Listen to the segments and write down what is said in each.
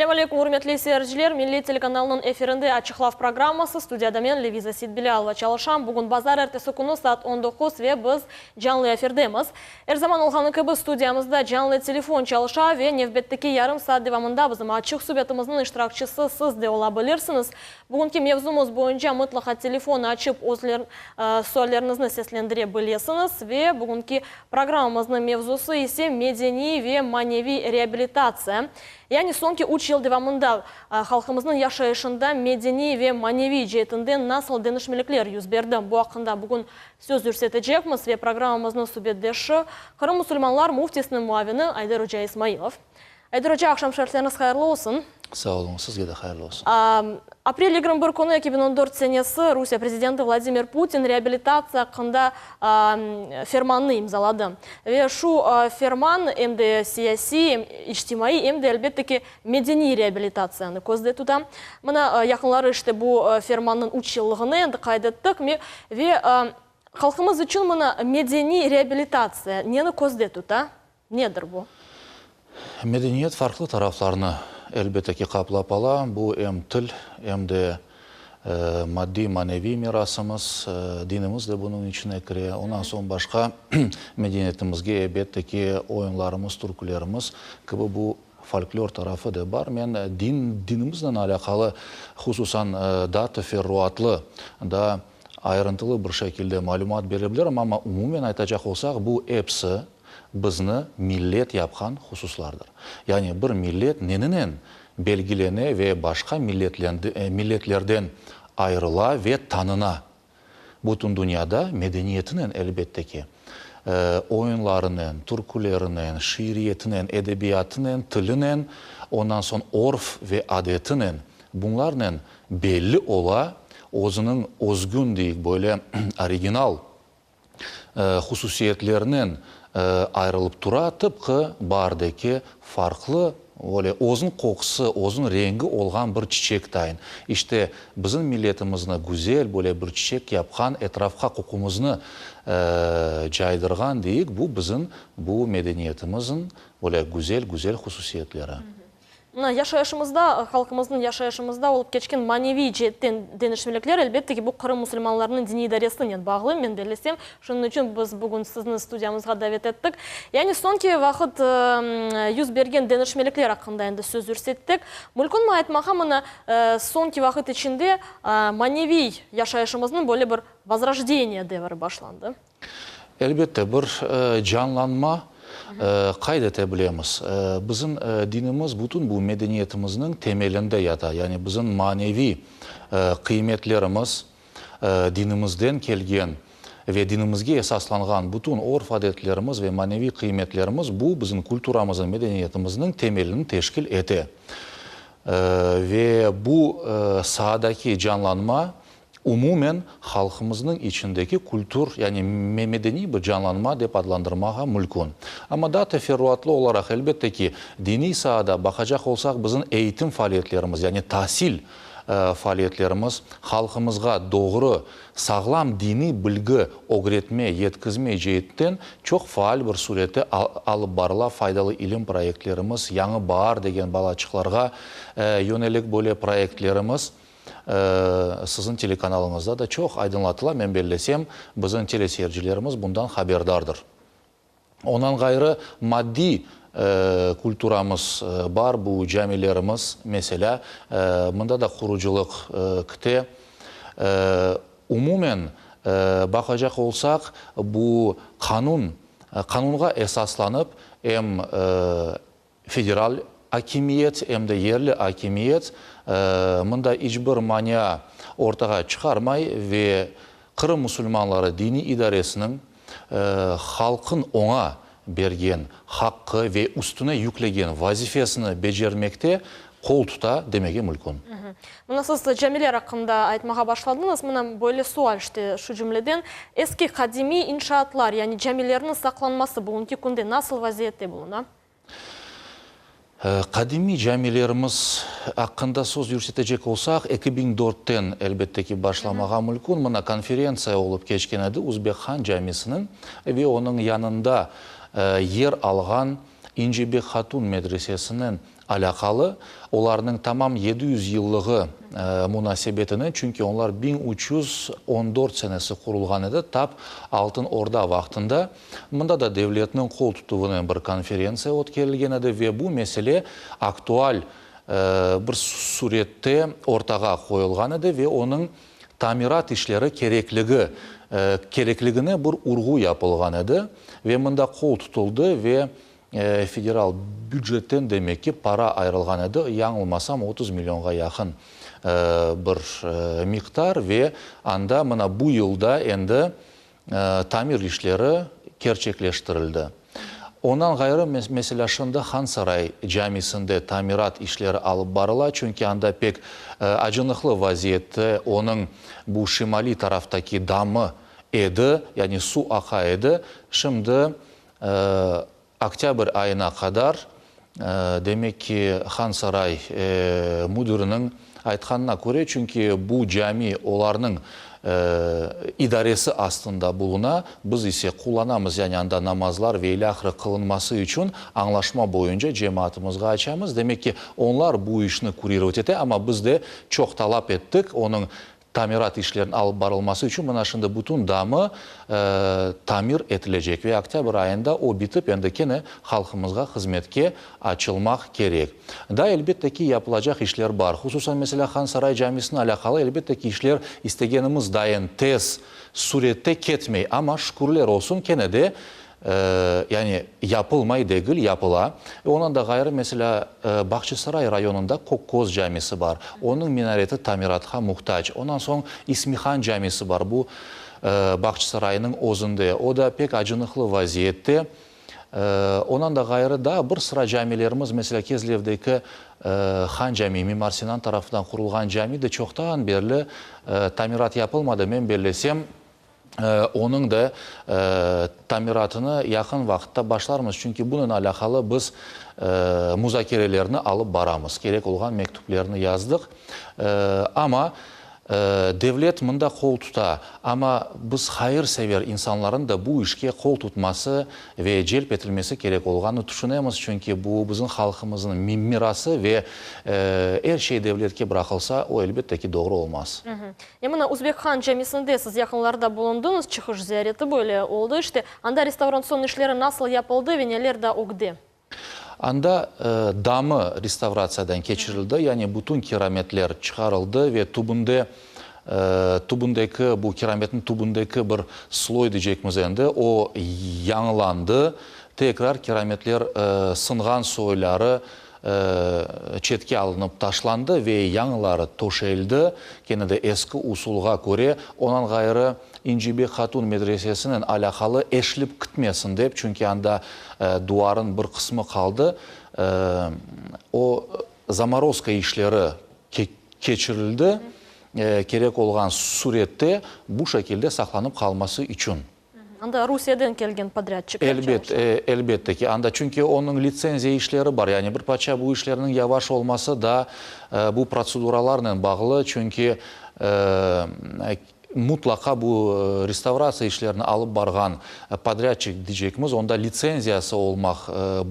Selâm aleyküm, ürmetli seyirciler! Milliy telekanalnıñ efirinde Açıqlav programması, studiyada men, Leviza Seytbilâlova, çalışam. Bugün bazarertesi künü, saat 19 ve biz canlı efirdemiz. Er zaman olğanı kibi, studiyamızda canlı telefon çalışa ve nevbetteki yarım saat devamında bizim açıq subetimizniñ iştirakçısı siz de ola bilirsiñiz. Bugünki mevzumız boyunca mıtlaqa telefon açıp özler sualleriñizni seslendire bilesiñiz. Ve bugünki programmamıznıñ mevzusı ise medeniy ve maneviy reabilitatsiya. Yani soñki üç yıl devamında halqımıznıñ yaşayışında medeniy ve maneviy ceetinden nasıl deñişmelikler yüz berdi? Bu aqqında bugün söz yürsetecekmiz ve programmamıznıñ subetdeşi, Qırım musulmanlar müftisiniñ muavini Ayder oca İsmailov. Ayder oca, aqşam şerifleriñiz hayırlı olsun. Sağ oluñız, sizge de hayırlı olsun. Aprel 21 künü 2014 senesi Rusiye prezidenti Vladimir Putin reabilitatsiya aqqında fermannı imzaladı. Ve şu ferman em de siyasiy, em içtimaiy, em de, elbette ki, medeniy reabilitatsiyanı közde tuta. Mına, yaqınları işte bu fermannıñ üç yıllığını endi qayd ettik. Ve halqımız içün mına medeniy reabilitatsiya neni közde tuta? Nedir bu? Medeniyet farqlı taraflarnı, elbette ki, qaplap ala. Bu em til, em de maddiy-maneviy mirasımız, dinimiz de bunıñ içine kire. Ondan soñ başqa medeniyetimizge, elbette ki, oyunlarımız, türkülerimiz kibi bu folklor tarafı da bar. Men din, dinimiznen alâqalı, hususan, daa teferruatlı, daa ayrıntılı bir şekilde malümat bere bilirim, amma umumen aytacaq olsaq, bu episi bizni millet yapqan hususlardır. Yani bir millet neninen belgilene ve başqa milletlerden ayırıla ve tanına? Bütün dünyada medeniyetinen, elbette ki, oyunlarınen, türkülerinen, şiiriyetinen, edebiyatınen, tilinen, ondan soñ orf ve adetinen, bunlarnen belli ola, özüniñ özgün, deyik, böyle original hususiyetlerinen ayrılıp tura, tıpqı baardeki farqlı, öyle, özüñ qoqusı, özüñ rengi olğan bir çiçek tayın. İşte, bizim milletimizni güzel böyle bir çiçek yapqan, etrafqa qoqumıznı caydırğan, deyik, bu bizim bu medeniyetimizin böyle güzel-güzel hususiyetleri. Mına, yaşayışımızda, halqımıznıñ yaşayışımızda olıp keçken maneviy ceetten deñişmelikler, elbette ki, bu Qırım musulmanlarınıñ diniy idaresinen bağlı, men bellesem. Şunıñ içün biz bugün sizni studiyamızğa davet ettik. Yani soñki vaqıt yüz bergen deñişmelikler aqqında endi söz yürsettik. Mülkünmi aytmağa, mına, soñki vaqıt içinde maneviy yaşayışımıznıñ böyle bir vozrojdeniye devri başlandı? Elbette, bir canlanma qayd ete bilemiz. Bizim dinimiz bütün bu medeniyetimizniñ temelinde yata. Yani bizim maneviy qıymetlerimiz, dinimizden kelgen ve dinimizge esaslanğan bütün örf-adetlerimiz ve maneviy qıymetlerimiz bu bizim kulturamıznıñ, medeniyetimizniñ temelini teşkil ete. Ve bu saadaki canlanma Umumen, halqımıznıñ içindeki kültür, yani medeniy bir canlanma dep adlandırmağa mülkün. Amma daa teferruatlı olaraq, elbette ki, diniy saada baqacaq olsaq, bizim eğitim faaliyetlerimiz, yani tasil faaliyetlerimiz halqımızğa doğru, sağlam diniy bilgi ögretme, yetkizme ceetten çoq faal bir surette alıp barıla, faydalı ilim proyektlerimiz, Yañı baar degen balaçıqlarğa yönelik böyle proyektlerimiz. Siziñ telekanalıñızda da çoq aydınlatıla, men bellesem, bizim teleseyircilerimiz bundan haberdardır. Ondan ğayrı, maddiy kulturamız bar, bu camilerimiz, meselâ, mında da qurucılıq kite. Umumen, baqacaq olsaq, bu qanun, qanunğa esaslanıp, em Federal akimiyet, em de yerli akimiyet mında iç bir mania ortağa çıqarmay ve Qırım musulmanları diniy idaresiniñ halqın oña bergen haqqı ve üstüne yüklegen vazifesini becermekte qol tuta demege mülkün. Mına siz camiler aqqında aytmağa başladıñız. Mına böyle sual, işte, şu cümleden, eski qadimiy inşaatlar, yani camilerniñ saqlanması bugünki künde nasıl vaziyette buluna? Qadimiy camilerimiz aqqında söz yürsetecek olsaq, 2004-ten, elbette ki, başlamağa mülkün. Mına konferentsiya olıp keçken edi Uzbek Han camisiniñ ve onıñ yanında yer alğan İncebek Hatun medresesiniñ. alâqalı, olarnıñ tamam 700 yıllığı munasebetinen, çünki onlar 1314 senesi qurulğan edi, tap Altın Orda vaqtında. Mında da devletniñ qol tutuvınen bir konferentsiya ötkerilgen edi ve bu mesele aktual bir sürette ortağa qoyulğan edi ve onıñ tamirat işleri kerekligi kerekligine bir urğu yapılğan edi ve mında qol tutuldı ve federal bücetten demek ki para ayırılğan edi, yañılmasam 30 millionğa yaqın bir miqdar ve anda mına bu yılda endi tamir işleri kerçekleştirildi. Ondan ğayrı, meselâ, şimdi Hansaray camisinde tamirat işleri alıp barıla, çünki anda pek acınıqlı vaziyette onıñ bu şimaliy taraftaki damı edi, yani suv aqa edi. Şimdi oktâbr ayına qadar, demek ki, Hansaray müdiriniñ aytqanına köre, çünki bu cami olarnıñ idaresi astında buluna, biz ise qullanamız, yani anda namazlar ve ilâhre qılınması içün añlaşma boyunca cemaatımızğa açamız. Demek ki, onlar bu işni kurirovat ete, amma biz de çoq talap ettik onıñ Tamirat işleriniñ alıp barılması içün mına şimdi bütün damı tamir etilecek ve oktâbr ayında o bitip endi kene halqımızğa hızmetke açılmaq kerek. Daa elbette ki yapılacaq işler bar. Hususan meselâ Han Saray camisine alâqalı elbette ki işler istegenimiz dayın tez sürette ketmey, amma şükürler olsun kene de Yani, yapılmay degil, yapıla. Ondan da ğayrı, meselâ, Bağçasaray rayonında Kökköz camisi bar. Onıñ minareti tamiratqa muhtac. Ondan soñ İsmihan camisi bar, bu Bağçasaraynıñ özünde. O da pek acınıqlı vaziyette. Ondan da ğayrı, daa bir sıra camilerimiz, meselâ, Kezlevdeki Han Cami, Mimar Sinan tarafından qurulğan cami de çoqtan berli tamirat yapılmadı. Men bellesem, Onıñ da tamiratını yaqın vaqıtta başlarmız, çünki bunen alâqalı biz muzakerelerni alıp baramız, kerek olğan mektüplerni yazdıq. Amma devlet mında qol tuta, amma biz hayırsever insanların da bu işke qol tutması ve celp etilmesi kerek olğanını tüşünemiz, çünki bu bizim halqımıznıñ mirası ve er şey devletke bıraqılsa, o, elbette ki, doğru olmaz. E mına Üzbek han camisinde siz yaqınlarda bulundıñız, çıqış ziyareti böyle oldı işte. Anda restavratsion işleri nasıl yapıldı ve neler daa ögde? Anda damı restavratsiyadan keçirildi, yani bütün kirametler çıqarıldı ve tübünde, tübündeki, bu kirametniñ tübündeki bir sloy deycekmiz endi, o yañılandı, tekrar kirametler sınğan soyları çetke alınıp taşlandı ve yañıları töşeldi, kene de eski usulğa köre, ondan ğayrı İncibek Hatun medresesinen alâqalı eşilip kitmesin dep, çünki anda duvarıñ bir qısmı qaldı, o zamorozka işleri keçirildi, kerek olğan sürette bu şekilde saqlanıp qalması içün. Anda Rusiyeden kelgen podrâdçikler çalışa. Elbette ki, anda, çünki onıñ litsenziya işleri bar. Yani bir parça bu işlerniñ yavaş olması da bu protseduralarnen bağlı, çünki mutlaqa bu restavratsiya işlerini alıp barğan podrâdçik diycekmiz, onda litsenziyası olmaq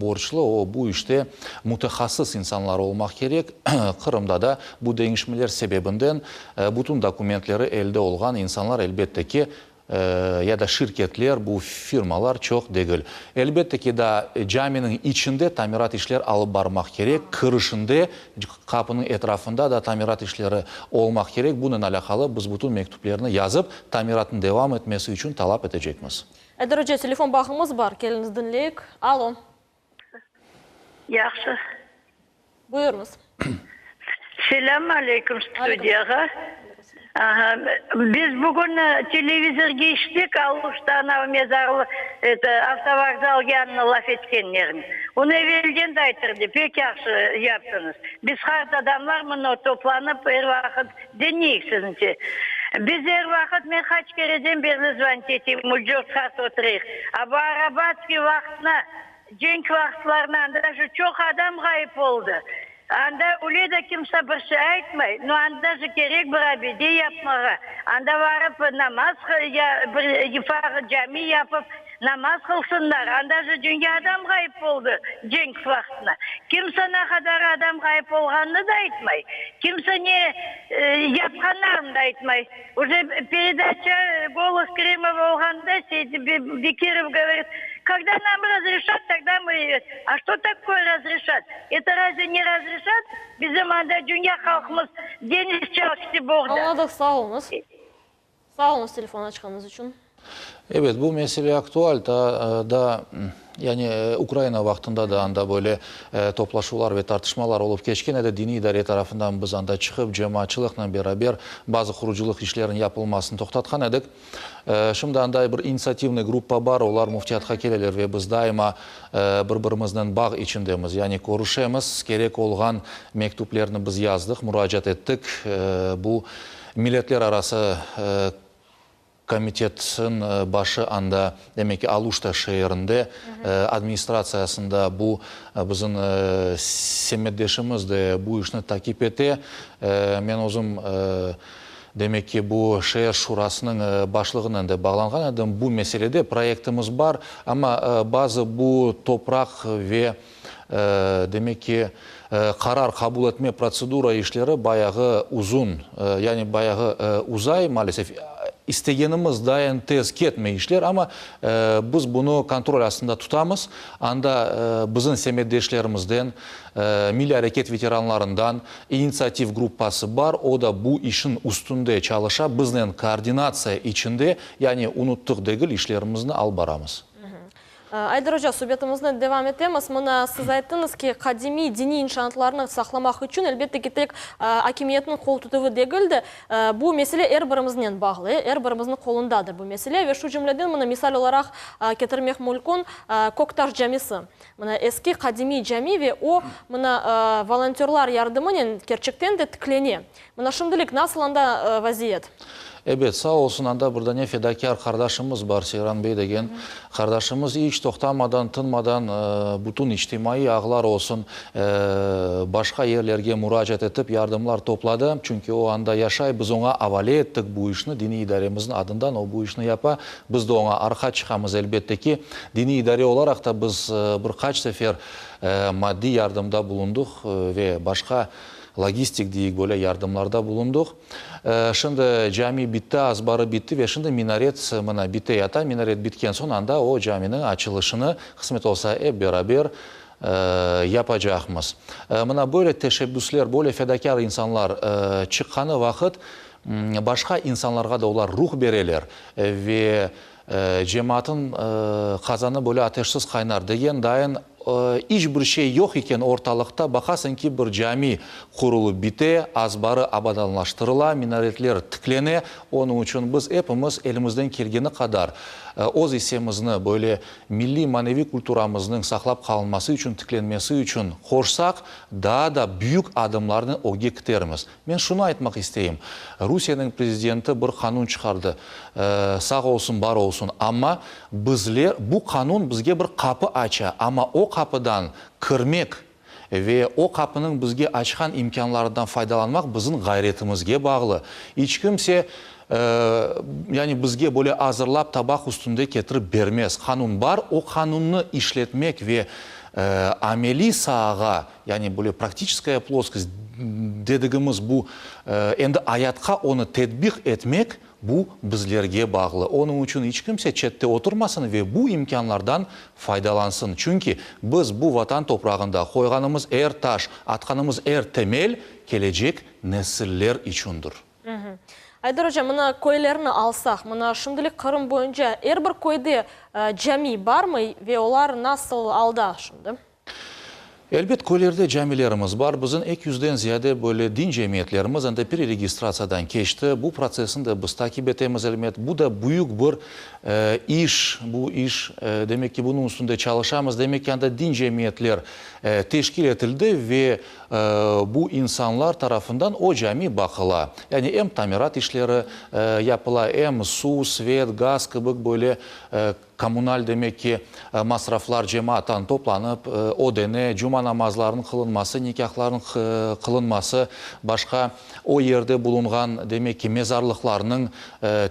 borclu, o bu işte mütehassıs insanlar olmaq kerek. Qırımda da bu deñişmeler sebebinden bütün dokumentleri elde olğan insanlar, elbette ki, ya da şirketler, bu firmalar çoq degil. Elbette ki, daa caminiñ içinde tamirat işler alıp barmaq kerek, kirişinde, qapınıñ etrafında da tamirat işleri olmaq kerek. Bunen alâqalı biz bütün mektüplerni yazıp, tamiratnıñ devam etmesi içün talap etecekmiz. Ayder oca, telefon bağımız bar, keliñiz diñleyik. Alo. Yahşı. Buyurıñız. Selâm aleyküm studiyağa. Aha, biz bugün televizorge işittik, Aluşta anav mezarlı, eto, avtovokzal yanına laf etkenlerini. Onı evelden de aytırdı, pek yahşı yaptıñız. Biz qart adamlar mına toplanıp er vaqıt diñleyik sizni. Biz er vaqıt, men qaç kereden berli zvonit eteyim, üç-dört qart oturayıq. A bu Arabatskiy vaqtına Cenk vaqıtlarında anda şu çoq adam ğayıp oldı. Anda öyle de kimse bir şey aytmay, no anda şu kerek bir abide yapmağa. Anda varıp namaz ya bir ufaq cami yapıp. Namaz qılsınlar, anda je dünya adam ğayıp oldı cenk vaqtına. Kimse ne qadar adam ğayıp olğanını da aytmay, kimse ne yapqanlarını da aytmay. Uje peredaça Golos Krıma olğanda Bekirov govorit, Kogda nam razreşat, togda mı A çto takoye razreşat? Eto razve ne razreşat? Bizim anda dünya halqımız deñiz çalçti boğda. Añladıq, sağ oluñız. Sağ oluñız telefon açqanıñız içün. Ebet, bu mesele aktual, taa da, yani Ukraina vaqtında da anda böyle toplaşuvlar ve tartışmalar olıp keçken edi. Diniy idare tarafından biz anda çıqıp, cemaatçılıqnen beraber bazı qurucılıq işleriniñ yapılmasını toqtatqan edik. Şimdi anda bir initsiativnıy gruppa bar, olar müftiyatqa keleler ve biz daima bir-birimiznen bağ içindemiz, yani körüşemiz, kerek olğan mektüplerni biz yazdıq, muracaat ettik. Bu Milletler arası komitetniñ başı anda, demek ki, Aluşta şeerinde, administratsiyasında bu bizim semetdeşimiz de bu işni takip ete. Men özüm, demek ki, bu şeer şurasınıñ başlığınen de bağlanğan edim. Bu meselede proyektimiz bar, amma bazı bu topraq ve Demek ki, qarar qabul etme protsedura işleri bayağı uzun, yani bayağı uzay, maalesef. İstegenimiz dayın tez ketmey işler, amma biz bunı kontrol astında tutamız. Anda bizim semetdeşlerimizden, milliy areket veteranlarından initsiativ gruppası bar, o da bu işin üstünde çalışa, biznen koordinatsiya içinde, yani unuttıq degil, işlerimizni alıp baramız. Ayder oca, subetimizni devam etemiz. Mına, siz ayttıñız ki, qadimiy diniy inşaatlarnı saqlamaq içün, elbette ki, tek akimiyetniñ qol tutuvı degil de, bu mesele er birimiznen bağlı, er birimizniñ qolundadır bu mesele. Ve şu cümleden, mına, misal olaraq ketirmek mülkün, Köktaş camisi. Mına, eski qadimiy cami ve o, mına, volontörlar yardımınen kerçekten de tiklene. Mına şimdilik nasıl anda vaziyet? Ebet, sağ olsun, anda bir dane fedakâr qardaşımız bar, Seyran bey degen qardaşımız iç toqtamadan, tınmadan bütün içtimaiy ağlar olsun, başqa yerlerge muracaat etip yardımlar topladı. Çünki o anda yaşay, biz oña avale ettik bu işni, diniy idaremizniñ adından o bu işni yapa. Biz de oña arqa çıqamız, elbette ki. Diniy idare olaraq da biz bir qaç sefer maddiy yardımda bulundıq ve başqa Logistik deyik, böyle yardımlarda bulundıq. Şimdi cami bitti, azbarı bitti ve şimdi minaret mına bite yata. Minaret bitken soñ anda o caminiñ açılışını, qısmet olsa, ep beraber yapacaqmız. Mına böyle teşebbüsler, böyle fedakâr insanlar çıqqanı vaqıt başqa insanlarğa da olar ruh bereler ve cemaatın qazanı böyle ateşsiz qaynar degen dayın İç bir şey yoq eken ortalıqta, baqasıñ ki, bir cami qurulıp bite, azbarı abadanlaştırıla, minaretler tiklene. Onıñ içün biz epimiz elimizden kelgeni qadar öz issemizni böyle milliy-maneviy kulturamıznıñ saqlap qalınması içün, tiklenmesi içün qoşsaq, daa da büyük adımlarnen ögge kitermiz. Men şunı aytmaq isteyim, Rusiyeniñ prezidenti bir qanun çıqardı, sağ olsun, bar olsun, amma bizler, bu qanun bizge bir qapı aça, amma o qapıdan kirmek ve o qapınıñ bizge açqan imkânlarından faydalanmaq bizim ğayretimizge bağlı. İç kimse, yani bizge böyle azırlap tabaq üstünde ketirip bermez. Qanun bar, o qanunnı işletmek ve ameliy saağa, Yani böyle praktiçeskaya ploskost dedigimiz bu endi ayatqa onı tedbiq etmek bu bizlerge bağlı. Onıñ içün iç kimse çette oturmasın ve bu imkânlardan faydalansın. Çünki biz bu Vatan toprağında qoyğanımız er taş, atqanımız er temel kelecek nesiller içündir. Ayder oca, mına köylerni alsaq, mına şimdilik Qırım boyunca er bir köyde cami barmı ve olar nasıl alda şimdi? Elbet, köylerde camilerimiz bar. Bizim eki yüzden ziyade böyle din cemiyetlerimiz endi preregistratsiyadan keçti. Bu protsessni de biz takip etemiz, elbet. Bu da büyük bir iş, bu iş, demek ki, bunıñ üstünde çalışamız. Demek ki, anda din cemiyetler teşkil etildi ve bu insanlar tarafından o cami baqıla. Yani em tamirat işleri yapıla, em suv, svet, gaz kibik böyle. Kommunal, demek ki, masraflar cemaattan toplanıp ödene, cuma namazlarınıñ qılınması, nikâhlarnıñ qılınması, başqa o yerde bulunğan, demek ki, mezarlıqlarnıñ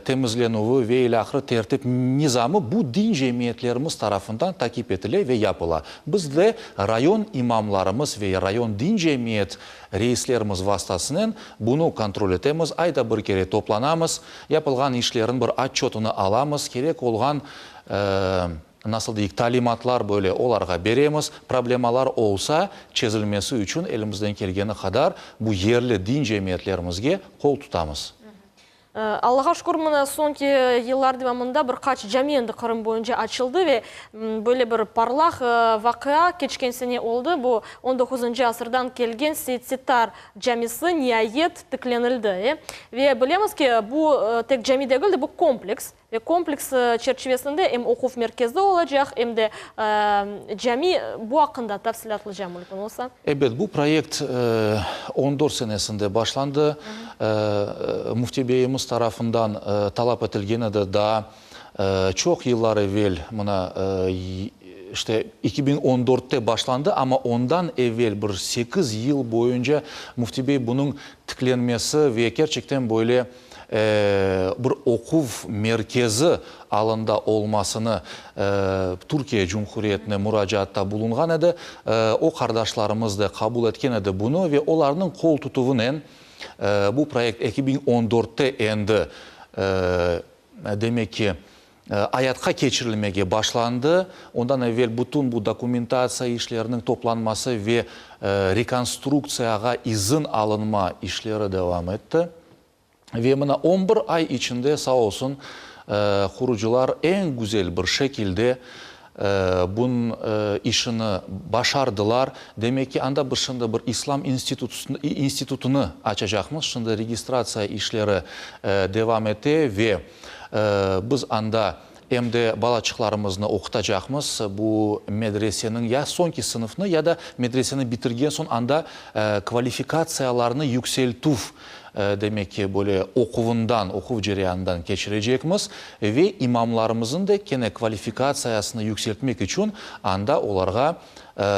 temizlenüvi ve ilâhre tertip-nizamı bu din cemiyetlerimiz tarafından takip etile ve yapıla. Biz de rayon imamlarımız ve rayon din cemiyet reislerimiz vastasınen bunı kontrol etemiz, ayda bir kere toplanamız, yapılğan işlerniñ bir otçötını alamız, kerek olğan, nasıl deyik, talimatlar böyle olarğa beremiz, problemalar olsa, çezilmesi içün elimizden kelgeni qadar bu yerli din cemiyetlerimizge qol tutamız. Allağa şükür, mına soñki yıllar devamında bir qaç cami endi Qırım boyunca açıldı ve böyle bir parlaq vaqia keçken sene oldı, bu on doquzıncı asırdan kelgen Seit-Settar camisi niayet tiklenildi. Ve bilemiz ki, bu tek cami degil de, bu kompleks. Ve kompleks çerçivesinde em oquv merkezi olacaq, em de cami. Bu aqqında tafsilâtlıca mümkün olsa. Ebet, bu proyekt on dört senesinde başlandı. Müfti beyimiz tarafından talap etilgen edi daa çoq yıllar evel, mına, işte, 2014-te başlandı, amma ondan evel bir sekiz yıl boyunca Müfti bey bunıñ tiklenmesi ve kerçekten böyle bir oquv merkezi alında olmasını Türkiye Cumhuriyetine muracaatta bulunğan edi. O qardaşlarımız da qabul etken edi bunı ve olarnıñ qol tutuvınen bu proyekt 2014-te endi, demek ki, ayatqa keçirilmege başlandı. Ondan evel bütün bu dokumentatsiya işleriniñ toplanması ve rekonstruktsiyağa izin alınma işleri devam etti. Ve mına on bir ay içinde, sağ olsun, qurucılar eñ güzel bir şekilde bunıñ işini başardılar. Demek ki, anda biz şimdi bir İslam institutını açacaqmız. Şimdi registratsiya işleri devam ete ve biz anda em de balaçıqlarımıznı oqutacaqmız. Bu medreseniñ ya soñki sınıfnı, ya da medreseni bitirgen soñ anda kvalifikatsiyalarını yükseltüv, demek ki, böyle oquvından, oquv ceryanından keçirecekmiz ve imamlarımıznıñ da kene kvalifikatsiyasını yükseltmek içün anda olarğa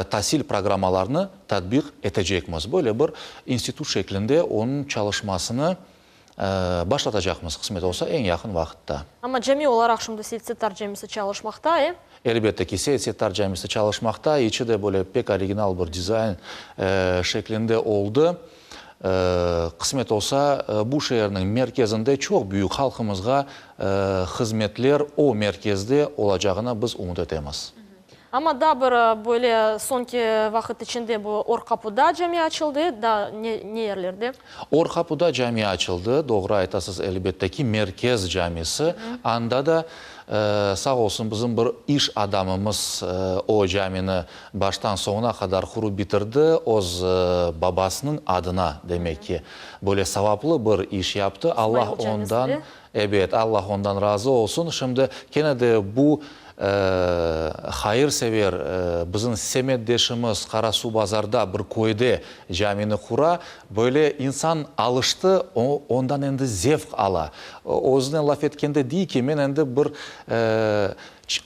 tasil programmalarını tatbiq etecekmiz. Böyle bir institut şeklinde onıñ çalışmasını başlatacaqmız, qısmet olsa, eñ yaqın vaqıtta. Amma cami olaraq şimdi Seit-Settar camisi çalışmaqta, e? Elbette ki, Seit-Settar camisi çalışmaqta, içi de böyle pek original bir dizayn şeklinde oldı. Qısmet olsa, bu şeerniñ merkezinde çoq büyük halqımızğa hızmetler o merkezde olacağına biz ümüt etemiz. Amma daa bir böyle soñki vaqıt içinde bu Or-Qapuda cami açıldı, daa ne yerlerde? Or-Qapuda cami açıldı, doğru aytasız, elbette ki, merkez camisi. Anda da, sağ olsun, bizim bir iş adamımız o camini baştan soñuna qadar qurıp bitirdi, öz babasınıñ adına, demek ki, böyle savaplı bir iş yaptı. Allah ondan, ebet, Allah ondan razı olsun. Şimdi kene de bu hayırsever bizim semetdeşimiz Qarasuvbazarda bir köyde camini qura. Böyle insan alıştı, o, ondan endi zevq ala. Özünen laf etkende dey ki, men endi bir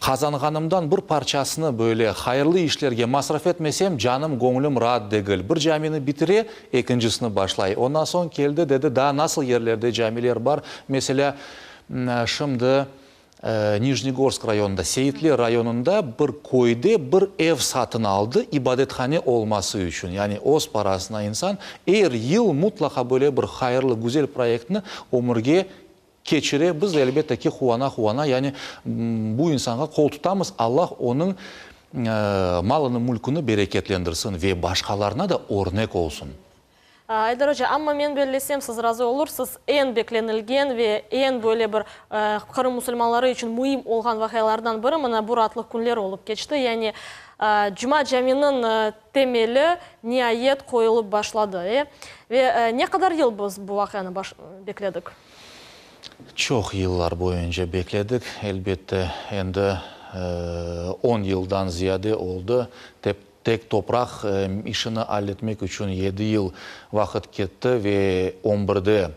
qazanğanımdan bir parçasını böyle hayırlı işlerge masraf etmesem, canım, göñlüm raat degil. Bir camini bitire, ekincisini başlay. Ondan soñ keldi, dedi, daa nasıl yerlerde camiler bar? Meselâ, şimdi Nijnegorsk rayonında, Seyitler rayonında bir köyde bir ev satın aldı, ibadethane olması içün. Yani öz parasına insan er yıl mutlaqa böyle bir hayırlı, güzel proyektni ömürge keçire. Biz de, elbette ki, quvana-quvana, yani bu insanğa qol tutamız, Allah onıñ malını, mülküni bereketlendirsin ve başqalarına da örnek olsun. Aydar oca, amma men bellesem, siz razı olursız, eñ beklenilgen ve eñ böyle bir Qırım musulmanları içün müim olğan vaqialardan biri mına bu raatlıq künleri olıp keçti. Yani Cuma caminiñ temeli niayet qoyulıp başladı. Ve ne qadar yıl biz bu vaqianı bekledik? Çoq yıllar boyunca bekledik, elbette, endi on yıldan ziyade oldı. Tek topraq işini alletmek içün yedi yıl vaqıt ketti ve on birde.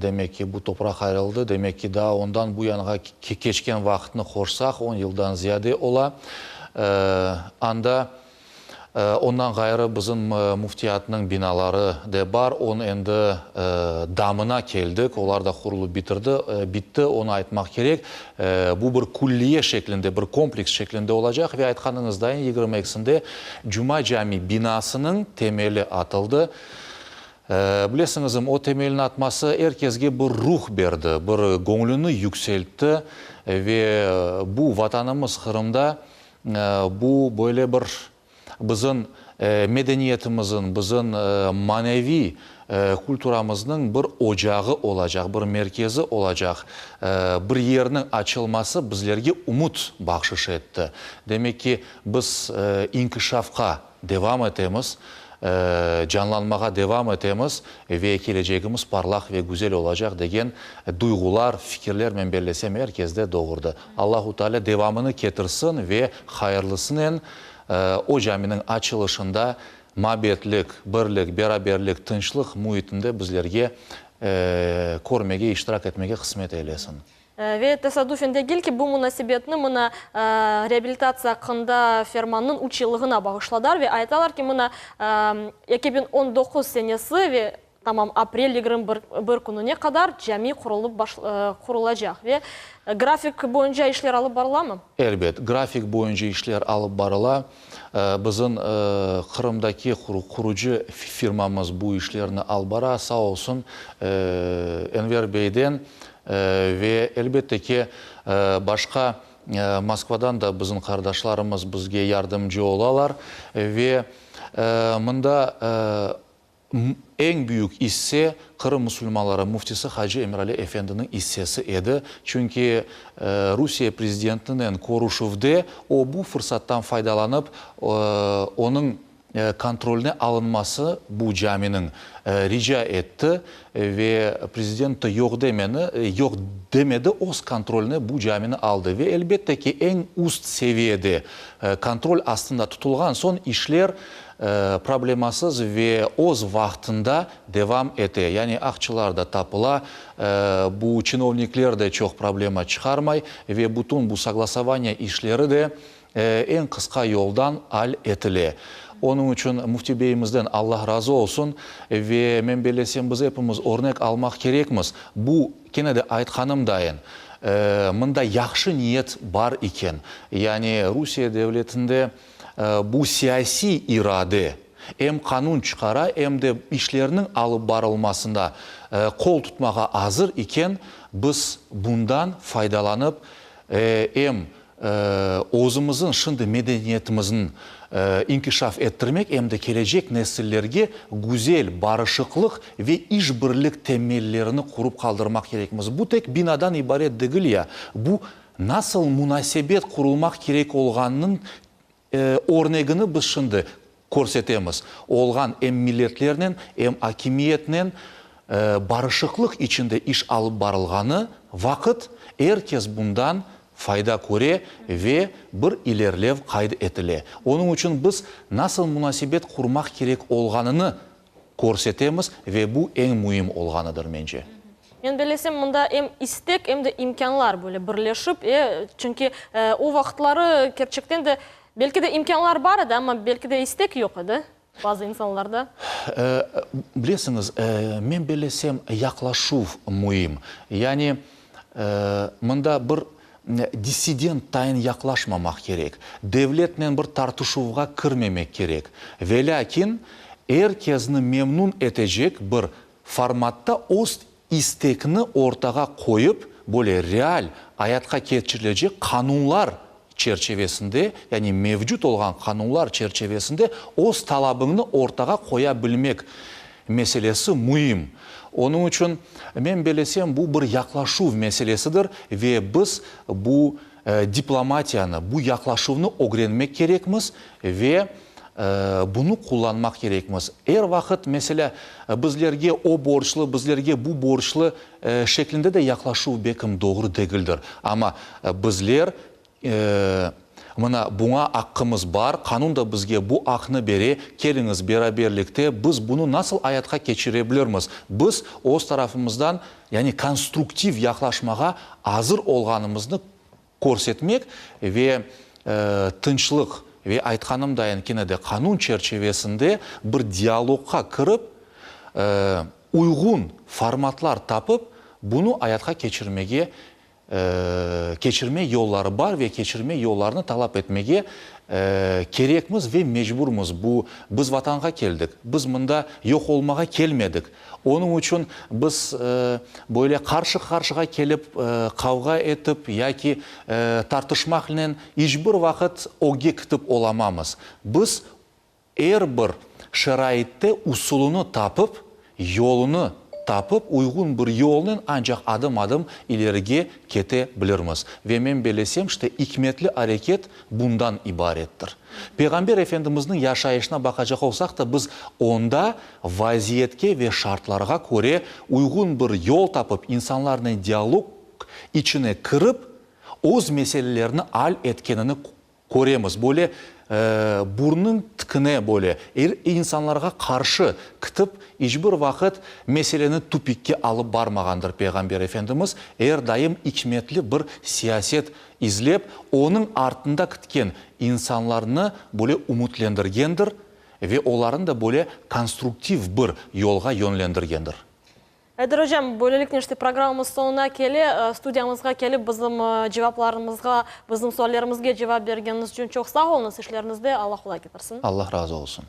Demek ki, bu topraq ayrıldı. Demek ki, daa ondan bu yanğa keçken vaqıtnı qoşsaq, on yıldan ziyade ola. Anda, ondan ğayrı, bizim müftiyatnıñ binaları de bar. Onıñ endi damına keldik, olar da qurulıp bitirdi, bitti, onı aytmaq kerek. Bu bir külliye şeklinde, bir kompleks şeklinde olacaq ve aytqanıñızdayın, 22-sinde Cuma cami binasınıñ temeli atıldı. Bilesiñizm, o temelni atması er kesge bir ruh berdi, bir göñlüni yükseltti ve bu Vatanımız Qırımda bu böyle bir bizim medeniyetimizin, bizim maneviy kulturamıznıñ bir ocağı olacaq, bir merkezi olacaq bir yerniñ açılması bizlerge ümüt bahşış etti. Demek ki, biz inkişafqa devam etemiz, canlanmağa devam etemiz ve kelecegimiz parlaq ve güzel olacaq degen duyğular, fikirler, men bellesem, er kesde doğurdı. Allahu Teala devamını ketirsin ve hayırlısınen o caminiñ açılışında mabetlik, birlik, beraberlik, tınçlıq müitinde bizlerge körmege, iştirak etmege qısmet eylesin. Ve tesadüfen degil ki, bu munasebetni mına reabilitatsiya aqqında fermannıñ üç yıllığına bağışladar ve aytalar ki, mına 2019 senesi ve tamam aprel 21 kününe qadar cami qurulıp qurulacaq. Ve grafik boyunca işler alıp barılamı? Elbet, grafik boyunca işler alıp barıla. Bizim Qırımdaki qurucı firmamız bu işlerni alıp bara, sağ olsun Enver beyden ve elbette ki, başqa Moskvadan da bizim qardaşlarımız bizge yardımcı olalar ve mında Eñ büyük isse Qırım musulmanları müftisi hacı Emirali efendiniñ issesi edi, çünki Rusiye prezidentinen körüşüvde o bu fırsattan faydalanıp, onıñ kontroline alınması bu caminiñ rica etti ve prezident de yoq demeni, yoq demedi, öz kontroline bu camini aldı. Ve elbette ki, eñ üst seviyede kontrol astında tutulğan soñ işler problemasız ve öz vaqtında devam ete. Yani aqçılar da tapıla, bu çinovnikler de çoq problema çıqarmay ve bütün bu soglasovaniya işleri de eñ qısqa yoldan al etile. Onıñ içün Müfti beyimizden Allah razı olsun ve men bellesem biz epimiz örnek almaq kerekmiz. Bu, kene de aytqanım dayın, mında yahşı niyet bar iken, yani Rusiye devletinde Bu siyasiy irade em qanun çıqara, em de işlerniñ alıp barılmasında qol tutmağa azır iken, biz bundan faydalanıp, em özümizniñ şimdi medeniyetimizni inkişaf ettirmek, em de kelecek nesillerge güzel barışıqlıq ve işbirlik temellerini qurıp qaldırmaq kerekmiz. Bu tek binadan ibaret degil ya, bu Nasıl munasebet qurulmaq kerek olğanınıñ örnegini biz şimdi körsetemiz. Olğan em milletlernen, em akimiyetnen barışıqlıq içinde iş alıp barılğanı vaqıt er kes bundan fayda köre ve bir ilerlev qayd etile. Onıñ içün biz nasıl munasebet qurmaq kerek olğanını körsetemiz ve bu eñ müim olğanıdır, mence. Men bellesem, mında em istek, em de imkânlar böyle birleşip, e, çünki o vaqıtları kerçekten de, belki de imkânlar bar edi, amma belki de istek yoq edi bazı insanlarda. Bilesiñiz, men bellesem, yaqlaşuv müim. Yani, mında bir dissident tayın yaqlaşmamaq kerek, devletnen bir tartışuvğa kirmemek kerek. Velâkin, er kezni memnun etecek bir formatta öz istekni ortağa qoyıp, böyle real, ayatqa keçirilecek qanunlar çerçevesinde, yani mevcut olğan qanunlar çerçevesinde öz talabıñnı ortağa qoya bilmek meselesi müim. Onıñ içün, men belesem, bu bir yaqlaşuv meselesidir ve biz bu diplomatiyanı, bu yaqlaşuvnı ögrenmek kerekmiz ve bunı qullanmaq kerekmiz. Er vaqıt, meselâ, bizlerge o borclı, bizlerge bu borclı şeklinde de yaqlaşuv bekim doğru degildir. Amma bizler. Mına, buña aqqımız bar, qanun da bizge bu aqnı bere, keliñiz, beraberlikte biz bunı nasıl ayatqa keçire bilirmiz? Biz öz tarafımızdan, yani konstruktiv yaqlaşmağa azır olğanımıznı körsetmek ve tınçlıq ve, aytqanım dayın, kene de qanun çerçivesinde bir dialogqa kirip, uyğun formatlar tapıp, bunı ayatqa keçirmege keçirme yolları bar ve keçirme yollarını talap etmege kerekmiz ve mecburmız. Bu, biz Vatanğa keldik, biz mında yoq olmağa kelmedik. Onıñ içün biz böyle qarşı-qarşığa kelip, qavğa etip yaki tartışmaqnen iç bir vaqıt ögge ketip olamamız. Biz Er bir şaraitte usulını tapıp, yolunı tapıp, uyğun bir yolnen ancaq adım-adım ilerige kete bilirmiz. Ve men bellesem, işte, ikmetli areket bundan ibarettir. Peyğamber Efendimizniñ yaşayışına baqacaq olsaq da, biz onda vaziyetke ve şartlarğa köre uyğun bir yol tapıp, insanlarnen dialog içine kirip, öz meselelerini al etkenini Köremiz, böyle burnıñ tikine böyle er insanlarğa qarşı kitip, iç bir vaqıt meseleni tupikke alıp barmağandır Peyğamber Efendimiz, er daim ikmetli bir siyaset izlep, onıñ artında kitken insanlarnı böyle ümütlendirgendir ve olarnı da böyle konstruktiv bir yolğa yönlendirgendir. Ayder ocam, böyleliknen işte programmamız soñuna kele. Studiyamızğa kelip bizim cevaplarımızğa, bizim suallerimizge cevap bergeniñiz içün çoq sağ oluñız. İşleriñizde Alla qolay ketirsin. Alla razı olsun.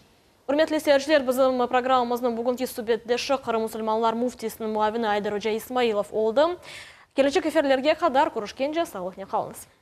Ürmetli seyirciler, bizim programmamıznıñ bugünki subetdeşi Qırım musulmanlar müftisiniñ muavini Ayder oca İsmailov oldı. Kelecek efirlerge qadar körüşkence sağlıqnen qalıñız.